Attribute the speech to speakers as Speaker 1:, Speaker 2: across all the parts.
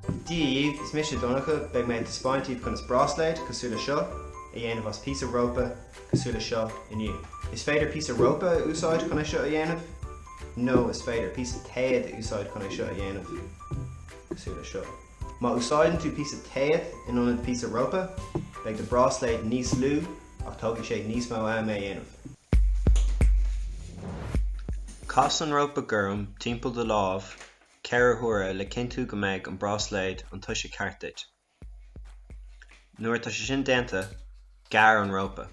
Speaker 1: Dia dhaoibh, is mise Donncha, beidh mé ag taispeáint daoibh conas bráisléad cosúil le seo a dhéanamh as píosa rópa cosúil le seo inniu. Is féidir píosa rópa a úsáid chun é seo a dhéanamh nó is féidir píosa téad a úsáid chun é seo a dhéanamh cosúil le seo. Má úsáideann tú píosa téad in ionad píosa rópa, beidh do bhráisléad níos lú ach tógfaidh sé níos mó am é a dhéanamh. Cas an rópa gorm timpeall do lámh 4 huaire le cinntiú go mbeidh an bráisléad an toise ceart duit. Nuair atá sé sin déanta, gearr an rópa.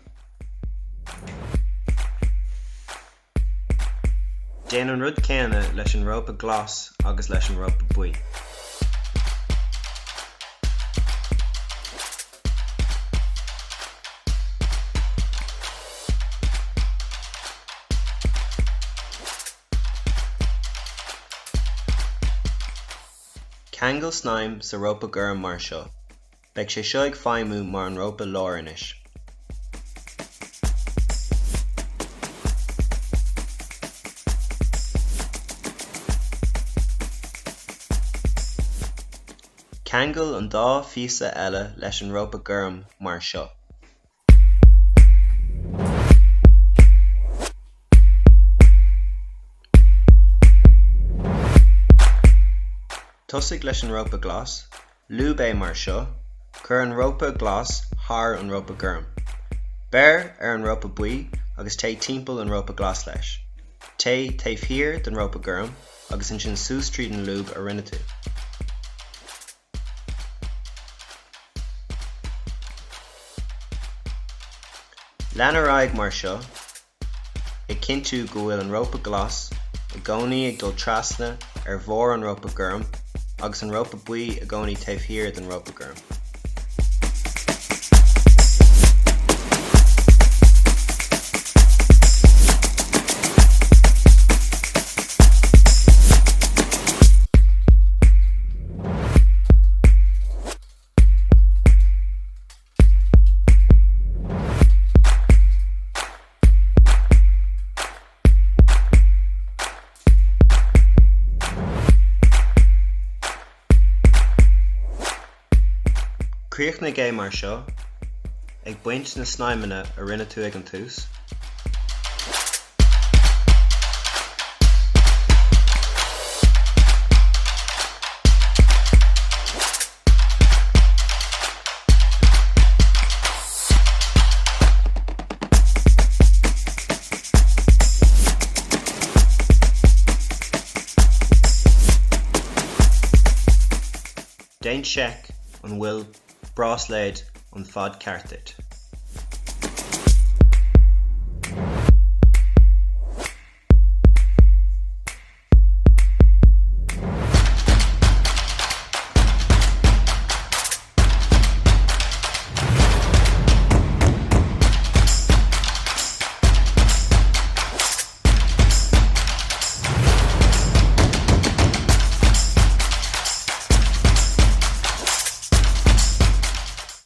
Speaker 1: Déan an rud céanna leis an rópa glas agus leis an rópa buí. Ceangail snaidhm sa rópa gorm mar seo. Beidh sé seo ag feidhmiú mar an rópa láir anois. Ceangail an dá phíosa eile leis an rópa gorm mar seo. Tosaigh leis an rópa glas, lúb é mar seo, cuir an rópa glas thar an rópa gorm. Beir ar an rópa buí agus téigh timpeall an rópa glas leis. Téigh taobh thiar den rópa gorm agus ansin suas tríd an lúb a rinne tú. Lean ar aghaidh mar seo, ag cinntiú go bhfuil an rópa glas i gcónaí ag dul trasna ar bharr an rópa gorm agus an rópa buí i gcónaí taobh thiar den rópa gorm. Críochnaigh é mar seo, ag baint na snaidhmeanna a rinne tú ag an tús. Déan seic an bhfuil bráisléad an fad ceart duit.